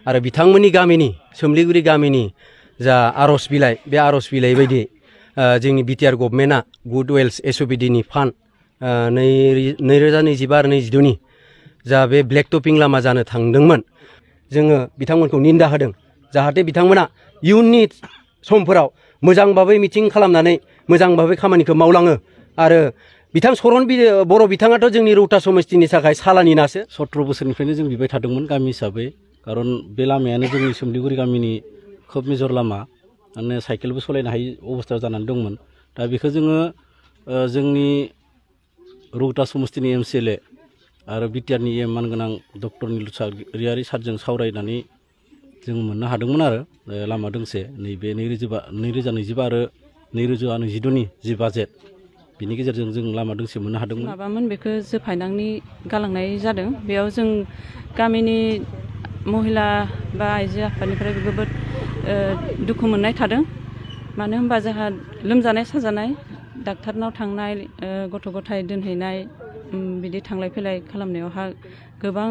आरो बिथांमोननि गामिनि सोमलिगुरि गामिनि जा आर'ज बिलाइ बे आर'ज बिलाइ बायदि जोंनि बिटिआर गभर्नमेन्टआ गुड वेल्स एसअपिडिनि फान्ड 2025 आरो 2022नि जा बे ब्लेक टपिं लामा जानो थांदोंमोन जोङो बिथांमोनखौ निन्दा होदों जाहाथे बिथांमोना इयुननि समफोराव मोजां भाबै मिटिं खालामनानै मोजां भाबै खामानिखौ मावलाङो आरो बिथां सरन बर' बिथाङाथ' जोंनि रौता समस्तिनि थाखाय सालानि नासो 17 बोसोरनिफ्रायनो जों बिबाय थादोंमोन गामि हिसाबै खारन बे लामायानो जोंनि सोमलिगुरि गामिनि खोब मेजर लामा माने साइकेलबो सलायनो हायै अबस्थायाव जानानै दंमोन दा बेखौ जोङो जोंनि रौता समस्तिनि एमसिएलए आरो बिटिआरनि मानगोनां डक्टर निलुसारियारि सारजों सावरायनानै जों मोननो हादोंमोन आरो लामा दोंसे नैबे 2025 आरो 2022नि जि बाजेट बिनि गेजेरजों जों लामा दोंसे मोननो हादोंमोन माबामोन बेखौ जोफायनांनि गालांनाय जादों बेयाव जों गामिनि महिला बा आइजो आफादनिफ्राय जोबोद दुखु मोननाय थादों मानो होनबा जोंहा लोमजानाय साजानाय डाक्टारनाव थांनाय गथ' गथाय दोनहैनाय बिदि थांलाय फैलाय खालामनायावहा गोबां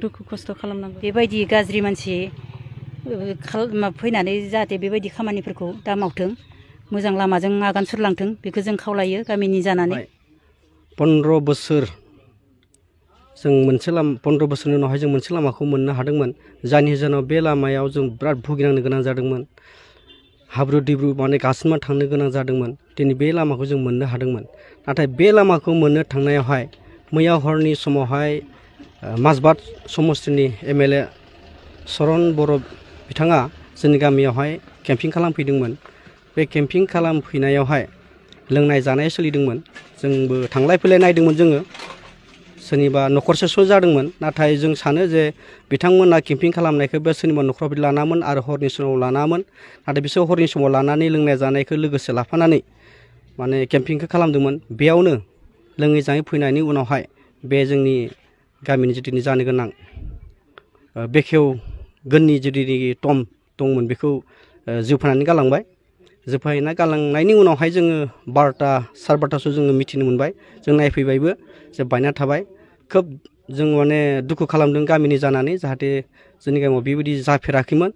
दुखु खस्थ' खालामनांगौ बेबायदि गाज्रि मानसि फैनानै जाहाथे बेबायदि खामानिफोरखौ दा मावथों मोजां लामाजों आगान सुरलांथों बेखौ जों खावलायो गामिनि जानानै 15 बोसोर जों मोनसे 15 बोसोरनि उनावहाय जों मोनसे लामाखौ मोननो हादोंमोन जायनि जाहोनाव बे लामायाव जों बिराद भुगिनांनो गोनां जादोंमोन हाब्रु दैब्रु माने गासिमा थांनो गोनां जादोंमोन दिनै बे लामाखौ जों मोननो हादोंमोन नाथाय बे लामाखौ मोननो थांनायावहाय मैया हरनि समावहाय माजबाद समस्तिनि एमएलए सरन बर' बिथाङा जोंनि गामियावहाय केम्पिं खालामफैदोंमोन बे केम्पिं खालामफैनायावहाय लोंनाय जानाय सोलिदोंमोन जोंबो थांलाय फैलाय नायदोंमोन जोङो सोरनिबा न'खरसेसो जादोंमोन नाथाय जों सानो जे बिथांमोना केम्पिं खालामनायखौ बे सोरनिबा न'खराव बिदि लानामोन आरो हरनि समाव लानामोन नाथाय बिसोर हरनि समाव लानानै लोंनाय जानायखौ लोगोसे लाफानानै माने केम्पिंखौ खालामदोंमोन बेयावनो लोङै जायै फैनायनि उनावहाय बे जोंनि गामिनि जिथुनि जानो गोनां बेखेव गोननि जिथुनि टम दंमोन बेखौ जोफायनानै गालांबाय जोफायना गालांनायनि उनावहाय जोङो 12टा 12:30 जोङो मिथिनो मोनबाय जों नायफैबायबो जे बायना थाबाय खोब जों माने दुखु खालामदों गामिनि जानानै जाहाथे जोंनि गामियाव बेबायदि जाफेराखैमोन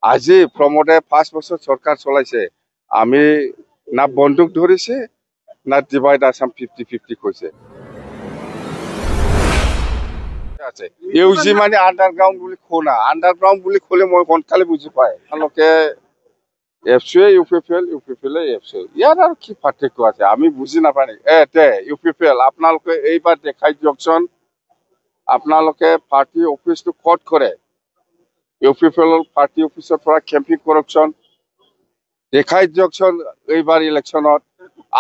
আজি প্রমোদে 5 বছর সরকার চলাইছে আমি না বন্দুক ধরেছে না ডিভাইড আসাম 50-50 কইছে আছে ইউজি মানে আন্ডারগ্রাউন্ড বলি খোনা আন্ডারগ্রাউন্ড বলি খোলে মই কোনকালে বুঝি পায় আলোকে এফসিএ ইউপিপিএল এফসিএ ইয়ার আর কি পার্থক্য আছে আমি বুঝি না পারি ইউপিপিএল আপনালোকে এইবার দেখাই দিয়কচোন আপনালোকে পার্টি অফিসটো কট করে ইউপিপিএল পার্টি অফিসৰ পৰা কেম্পিং কৰকচোন দেখাই দিয়কচোন এইবাৰ ইলেকশ্যনত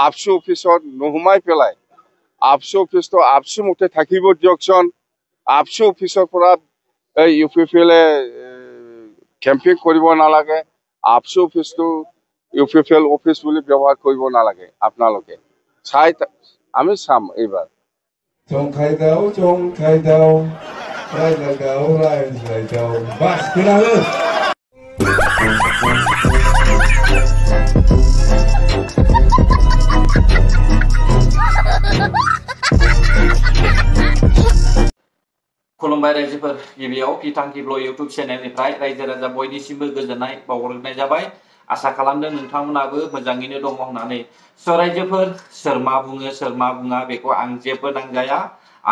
আপসু অফিসত নোহোমাই পেলাই আপসু অফিসটো আপসু মতে থাকিব দিয়কচোন আপসু অফিসৰ পৰা এই ইউপিপিএল কেম্পিং কৰিব নালাগে আপসু অফিসটো ইউপিপিএল অফিস বুলি ব্যৱহাৰ কৰিব নালাগে আপোনালোকে চাই আমি চাম এইবাৰ জংখাইদাও রাইজাইদাও বাস खोनाङो खुलुमबाय रायजोफोर गिबियाव बिथांखि ब्लग इउट्युब चेनेलनिफ्राय रायजो राजा बयनिसिमबो गोजोननाय बावहरनाय जाबाय आसा खालामदों नोंथांमोनाबो मोजाङैनो दङ होननानै रायजोफोर सोर मा बुङो सोर मा बुङा बेखौ आं जेबो नांजाया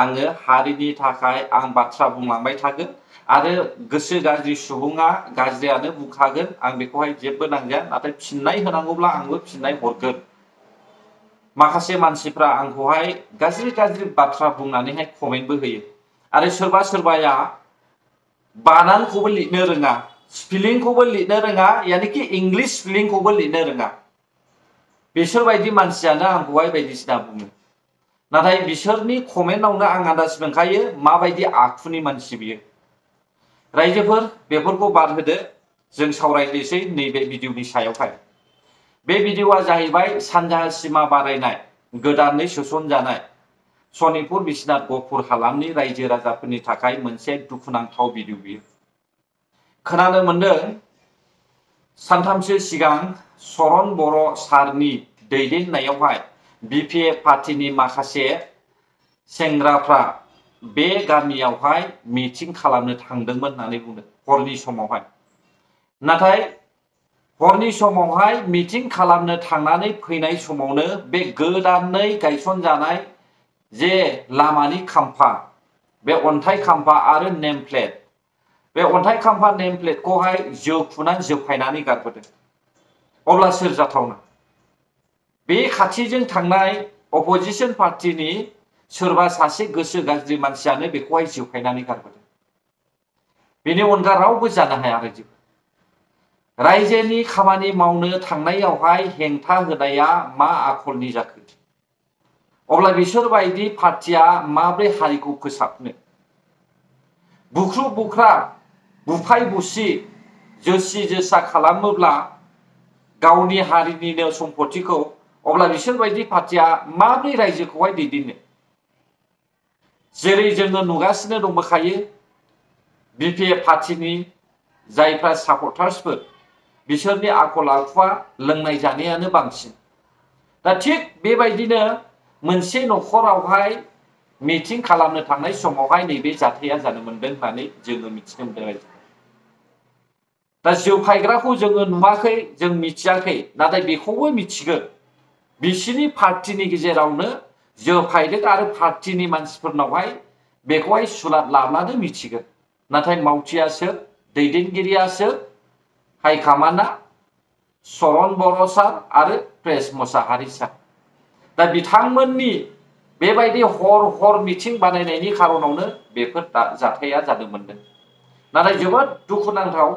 आङो हारिनि थाखाय आं बाथ्रा बुंलांबाय थागोन आरो गोसो गाज्रि सुबुङा गाज्रियानो बुंखागोन आं बेखौहाय जेबो नांजाया नाथाय फिननाय होनांगौब्ला आंबो फिननाय हरगोन माखासे मानसिफ्रा आंखौहाय गाज्रि गाज्रि बाथ्रा बुंनानैहाय कमेन्टबो होयो आरो सोरबा सोरबाया बानानखौबो लिरनो रोङा स्पेलिंखौबो लिरनो रोङा यानिकि इंलिश स्पेलिंखौबो लिरनो रोङा बिसोरबायदि मानसियानो आंखौहाय बायदिसिना बुङो नाथाय बिसोरनि कमेन्टआवनो आं आन्दाज मोनखायो माबायदि आखुनि मानसि बियो रायजोफोर बेफोरखौ बाद होदो जों सावरायनोसै नैबे भिडिअनि सायावहाय बे भिडिअआ जाहैबाय सानजाहा सिमा बारायनाय गोदानै सोसनजानाय सनितपुर बिश्वनाथ गहपुर हालामनि रायजो राजाफोरनि थाखाय मोनसे दुखुनांथाव भिडिअ बियो खोनानो मोनदों सानथामसो सिगां सरन बर' सारनि दैदेननायावहाय बिपिएफ पार्टीनि माखासे सेंग्राफ्रा बे गामियावहाय मिटिं खालामनो थांदोंमोन होननानै बुंदों हरनि समावहाय नाथाय हरनि समावहाय मिटिं खालामनो थांनानै फैनाय समावनो बे गोदानै गायसनजानाय जे लामानि खाम्फा बे अन्थाइ खाम्फा आरो नेम प्लेट बे अन्थाइ खाम्फा नेम प्लेटखौहाय जोखुनानै जोफायनानै गारबोदों अब्ला सोर जाथावना बे खाथिजों थांनाय अपोजिशन पार्टीनि सोरबा सासे गोसो गाज्रि मानसियानो बेखौहाय जोफायनानै गारबोदों बेनि अनगा रावबो जानो हाया रायजोनि खामानि मावनो थांनायावहाय हेंथा होनाया मा आखलनि जाखो अब्ला बिसोरबायदि पार्टीया माब्रै हारिखौ फोसाबनो बुख्रुब बुख्रा बुफाय बुसि जोसि जोसा खालामोब्ला गावनि हारिनिनो सम्पथिखौ अब्ला बिसोरबायदि पार्टीया माब्रै रायजोखौहाय दैदेननो जेरै जोङो नुगासिनो दंबोखायो बिपिएफ पार्टीनि जायफ्रा सापर्टार्सफोर बिसोरनि आखल आखुआ लोंनाय जानायानो बांसिन दा थिग बेबायदिनो मोनसे न'खरावहाय मिटिं खालामनो थांनाय समावहाय नैबे जाथाया जानो मोनदों होननानै जोङो मिथिनो मोनदों दा जौ फायग्राखौ जोङो नुवाखै जों मिथियाखै नाथाय बेखौबो मिथिगोन बिसिनि पार्टीनि गेजेरावनो जौ फायदों आरो पार्टीनि मानसिफोरनावहाय बेखौहाय सुलाद लाब्लानो मिथिगोन नाथाय मावथियासो दैदेनगिरियासो हाइकामान्डआ चरण बर' सार आरो प्रेस मोसाहारि सार दा बिथांमोननि बेबायदि हर मिटिं बानायनायनि खारनावनो बेफोर जाथाया जानो मोनदों नाथाय जोबोद दुखुनांथाव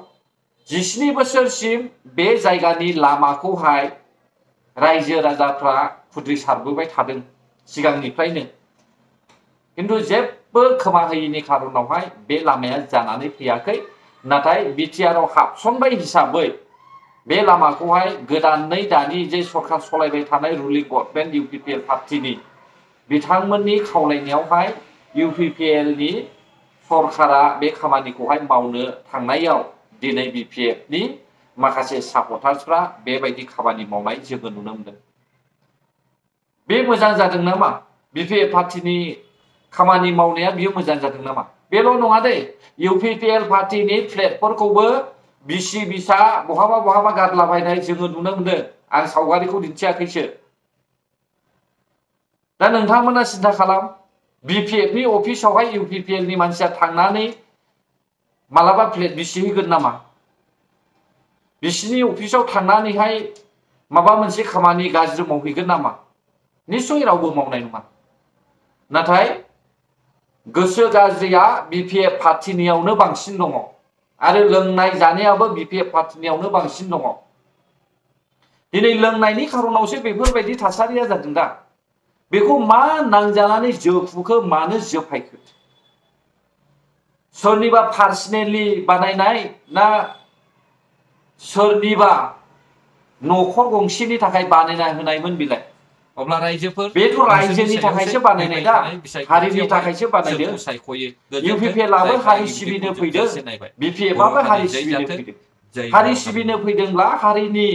17 बोसोरसिम बे जायगानि लामाखौहाय रायजो राजाफ्रा खुद्रिसारबोबाय थादों सिगांनिफ्रायनो किन्तु जेबो खोमा होयिनि खारनावहाय बे लामाया जानानै फैयाखै नाथाय बिटिआरआव हाबसनबाय हिसाबै बे लामाखौहाय गोदानै दानि जे सरकार सलायबाय थानाय रुलिं गभर्नमेन्ट इउपिपिएल पार्टीनि बिथांमोननि खावलायनायावहाय इउपिपिएलनि सरकारा बे खामानिखौहाय मावनो थांनायाव दिनै बिपिएफनि माखासे सापर्टार्सफ्रा बेबायदि खामानि मावनाय जोङो नुनो मोनदों बे मोजां जादों नामा बिपिएफ पार्टीनि खामानि मावनाया बियो मोजां जादों नामा बेल' नङा दे इउपिपिएल पार्टीनि फ्लेटफोरखौबो बिसि बिसा बहाबा बहाबा गारलाबायनाय जोङो नुनो मोनदों आं सावगारिखौ दिन्थियाखैसो दा नोंथांमोना सिन्था खालाम बिपिएफनि अफिसावहाय इउपिपिएलनि मानसिया थांनानै मालाबा फ्लेट बिसि हैगोन नामा बिसिनि अफिसाव थांनानैहाय माबा मोनसे खामानि गाज्रि मावहैगोन नामा निश्चय रावबो मावनाय नङा नाथाय गोसो गाज्रिया बिपिएफ पार्टीनियावनो बांसिन दङ आरो लोंनाय जानायाबो बिपिएफ पार्टीनियावनो बांसिन दङ दिनै लोंनायनि खारनावसो बेफोरबायदि थासारिया जादों दा बेखौ मा नांजानानै जोफुखो मानो जोफायखो सोरनिबा पार्सनेलि बानायनाय ना सोरनिबा न'खर गंसेनि थाखाय बानायना होनायमोन बिलाय अब्ला रायजोफोर बेथ' रायजोनि थाखायसो बानायनाय दा हारिनि थाखायसो बानायदों इउपिपिएलआबो हारि सिबिनो फैदों बिपिएफआबो हारि सिबिनो फैदों हारि सिबिनो फैदोंब्ला हारिनि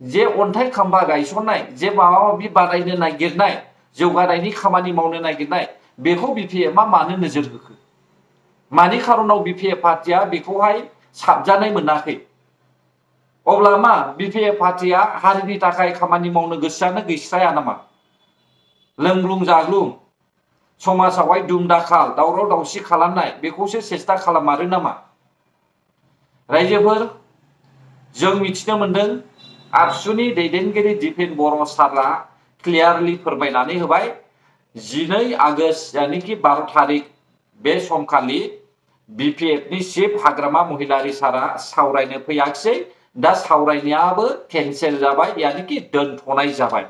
जे अन्थाइ खाम्फा गायसननाय जे माबा माबि बानायनो नागिरनाय जौगानायनि खामानि मावनो नागिरनाय बेखौ बिपिएफआ मानो नोजोर होखो मानि खारनाव बिपिएफ पार्टीया बेखौहाय साबजानाय मोनाखै अब्ला मा बिपिएफ पार्टीया हारिनि थाखाय खामानि मावनो गोसोआनो गैस्राया नामा लोंग्लुं जाग्लुं समाजावहाय दुम दाखाल दावराव दावसि खालामनाय बेखौसो सेस्था खालामारो नामा रायजोफोर जों मिथिनो मोनदों आबसुनि दैदेनगिरि दिपेन बर' सारआ क्लियारलि फोरमायनानै होबाय 12 आगस्ट यानिकि 12 तारिख बे समखालि बिपिएफनि चिफ हाग्रामा महिलारि सारा सावरायनो फैयाखिसै दा सावरायनायाबो केन्सेल जाबाय यानिकि दोनथ'नाय जाबाय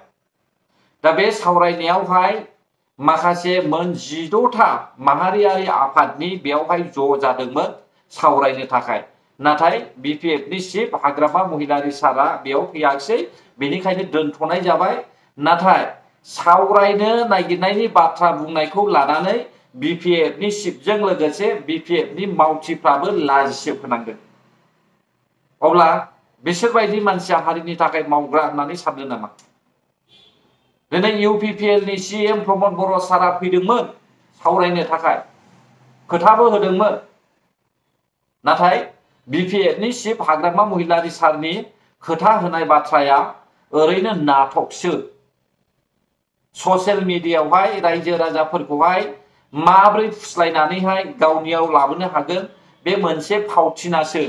दा बे सावरायनायावहाय माखासे मोन 16टा माहारियारि आफादनि बेयावहाय ज' जादोंमोन सावरायनो थाखाय नाथाय बिपिएफनि चिफ हाग्रामा महिलारि सारा बेयाव फैयाखिसै बेनिखायनो दोनथ'नाय जाबाय नाथाय सावरायनो नागिरनायनि बाथ्रा बुंनायखौ लानानै बिपिएफनि चिफजों लोगोसे बिपिएफनि मावथिफ्राबो लाजिसे फोनांदों अब्ला बिसोरबायदि मानसिया हारिनि थाखाय मावग्रा होननानै सानदों नामा दिनै इउपिपिएलनि सीएम प्रमद बर' सारा फैदोंमोन सावरायनो थाखाय खोथाबो होदोंमोन नाथाय BPFनि चिफ हाग्रामा महिलारि सारनि खोथा होनाय बाथ्राया ओरैनो नाटकसो। ससियेल मिडियायावहाय रायजो राजाफोरखौहाय माब्रै फुस्लायनानैहाय गावनियाव लाबोनो हागोन बे मोनसे फावथिनासो।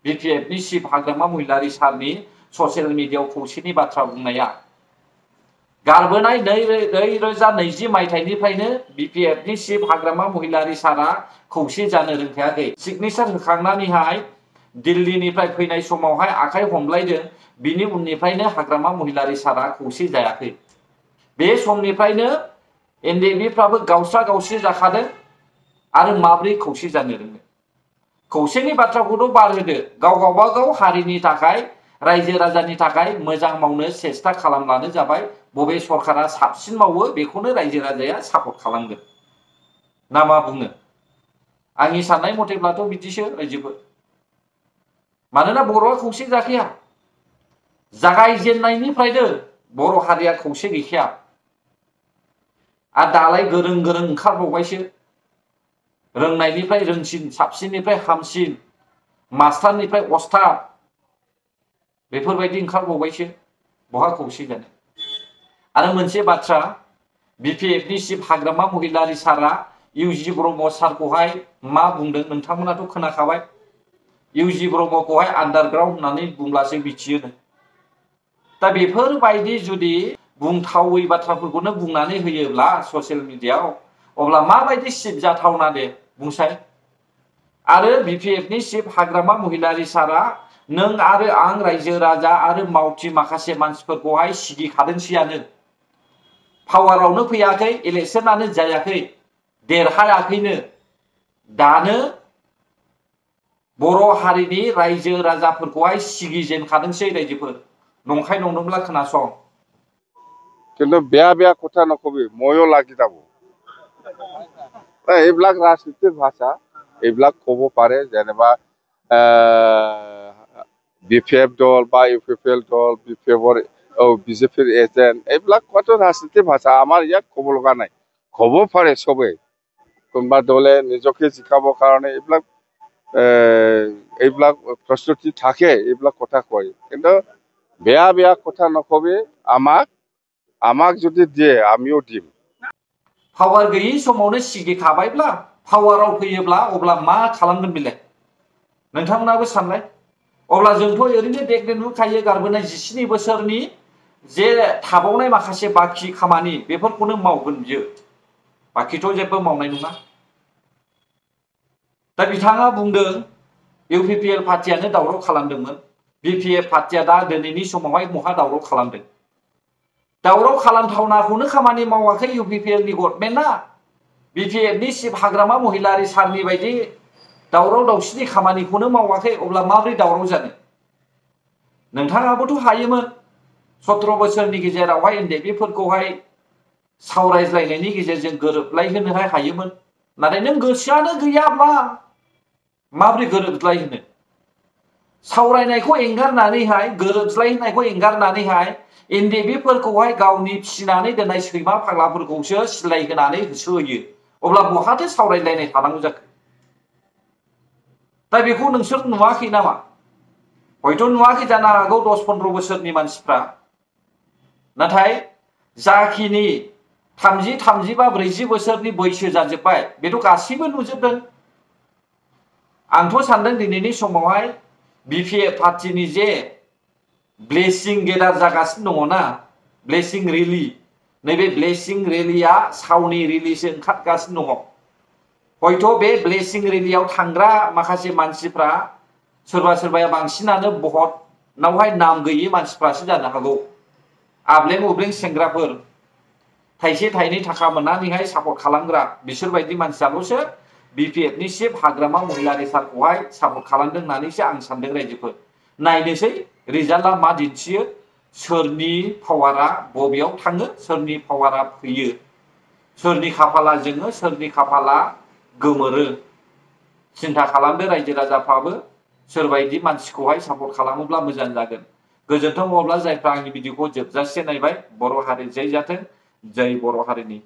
BPFनि चिफ हाग्रामा महिलारि सारनि ससियेल मिडियायाव खौसेनि बाथ्रा बुंनाया गारबोनाय 2020 मायथाइनिफ्रायनो BPFनि चिफ हाग्रामा महिलारि सारा खौसे जानो रोंखायाखै। सिगनेचार होखांनानैहाय दिल्लीनिफ्राय फैनाय समावहाय आखाइ हमलायदों, बिनि उननिफ्रायनो हाग्रामा महिलारि सारा खौसे जायाखै। बे समनिफ्रायनो NDBफ्राबो गावस्रा गावस्रि जाखादों आरो माब्रै खौसे जानो रोङो। खौसेनि बाथ्राखौथ' बारहोदो, गावबागाव हारिनि थाखाय रायजो राजानि थाखाय मोजां मावनो सेस्था खालामब्लानो जाबाय। बबे सरकारा साबसिन मावो बेखौनो रायजो राजाया सापर्ट खालामगोन ना मा बुङो? आंनि साननाय मथेब्लाथ' बिदिसो रायजोफोर। मानोना बर'आ खौसे जाखाया। जागायजेननायनिफ्रायनो बर' हारिया खौसे गैखाया। आरो दालाय गोरों गोरों ओंखारबावबायसो। रोंनायनिफ्राय रोंसिन, साबसिननिफ्राय हामसिन, मास्टारनिफ्राय अस्ताद बेफोरबायदि ओंखारबावबायसो। बहा खौसे जानो? आरो मोनसे बाथ्रा, BPFनि चिफ हाग्रामा महिलारि सारा UG ब्रह्म सारखौहाय मा बुंदों नोंथांमोनाथ' खोनाखाबाय। UG ब्रह्मखौहाय आन्डारग्राउन्ड होननानै बुंब्लासो मिथियोनो। दा बेफोरबायदि जुदि बुंथावै बाथ्राफोरखौनो बुंनानै होयोब्ला ससियेल मिडियायाव, अब्ला माबायदि सिबजाथावना दे बुंसाय। आरो BPFनि चिफ हाग्रामा महिलारि सारा नों आरो आं रायजो राजा आरो मावथि माखासे मानसिफोरखौहाय सिगिखादोंसैयानो। पावारावनो फैयाखै, इलेक्शनानो जायाखै, देरहायाखैनो। दानो बर' हारिनि रायजो राजाफोरखौहाय सिगिजेनखादोंसै रायजोफोर। नंखाय नंदोंब्ला खोनासं। কিন্তু বেয়া কথা নকবি, ময়ো লাগি যাব। এইবিলাক ৰাজনীতিৰ ভাষা, এইবিলাক ক'ব পাৰে। যেনিবা BPF দল বা UPPL দল, BJPৰ এজেণ্ট, এইবিলাক কোৱাটো ৰাজনীতিৰ ভাষা। আমাৰ ইয়াত ক'ব লগা নাই। ক'ব পাৰে চবেই, কোনোবা দলে নিজকে জিকাবৰ কাৰণে এইবিলাক প্ৰস্তুতি থাকে, এইবিলাক কথা কয়। কিন্তু বেয়া কথা নকবি। আমাক যদি দিয়ে আমিও দিম। पावार गैयि समावनो सिगिखाबायब्ला पावाराव फैयोब्ला अब्ला मा खालामगोन बिलाय? नोंथांमोनाबो सानलाय। अब्ला जोंथ' ओरैनो देग्लाय नुखायो गारबोनाय 17 बोसोरनि जे थाबावनाय माखासे बाखि खामानि बेफोरखौनो मावगोन बियो। बाखिथ' जेबो मावनाय नङा। दा बिथाङा बुंदों UPPL पार्टियानो दावराव खालामदोंमोन। BPF पार्टिया दा दिनैनि समावहाय महा दावराव खालामदों? दावराव खालामथावनाखौनो खामानि मावाखै UPPLनि गभर्नमेन्टआ। BPFनि चिफ हाग्रामा महिलारि सारनि बायदि दावराव दावसिनि खामानिखौनो मावाखै, अब्ला माबोरै दावराव जानो? नोंथाङाबोथ' हायोमोन 17 बोसोरनि गेजेरावहाय NDBफोरखौहाय सावरायज्लायनायनि गेजेरजों गोरोबलायहोनोहाय हायोमोन। नाथाय नों गोसोआनो गैयाब्ला माबोरै गोरोबज्लायहोनो? सावरायनायखौ एंगारनानैहाय, गोरोबज्लायहोनायखौ एंगारनानैहाय NDBफोरखौहाय गावनि फिसिनानै दोननाय सैमा फाग्लाफोरखौसो सिलाय होनानै होसोहोयो। अब्ला बहाथो सावरायलायनाय थानांगौ जाखो? दा बेखौ नोंसोर नुवाखै नामा? हयथ' नुवाखै जानो हागौ 10-15 बोसोरनि मानसिफ्रा। नाथाय जाखिनि 30, 35, 40 बोसोरनि बैसो जाजोब्बाय बेथ' गासैबो नुजोबदों। आंथ' सानदों दिनैनि समावहाय BPF पार्टिनि जे ब्लेसिं गेदार जागासिनो दङना, ब्लेसिं रेलि, नैबे ब्लेसिं रेलिया सावनि रेलिसो ओंखारगासिनो दङ। हयथ' बे ब्लेसिं रेलियाव थांग्रा माखासे मानसिफ्रा सोरबा सोरबाया बांसिनानो भटनावहाय नाम गैयि मानसिफ्रासो जानो हागौ। आब्लें उब्लें सेंग्राफोर, थाइसे थाइनै थाखा मोननानैहाय सापर्ट खालामग्रा बिसोरबायदि मानसियाल'सो BPFनि चिफ हाग्रामा महिलारि सारखौहाय सापर्ट खालामदों होननानैसो आं सानदों रायजोफोर। नायनोसै रिजाल्टआ मा दिन्थियो, सोरनि पावारा बबेयाव थाङो, सोरनि पावारा फैयो, सोरनि खाफाला जोङो, सोरनि खाफाला गोमोरो। सिन्था खालामदो रायजो राजाफ्राबो सोरबायदि मानसिखौहाय सापर्ट खालामोब्ला मोजां जागोन। गोजोन्थों। अब्ला जायफ्रा आंनि भिडिअखौ जोबजासे नायबाय, बर' हारि जै जाथों, जै बर' हारिनि।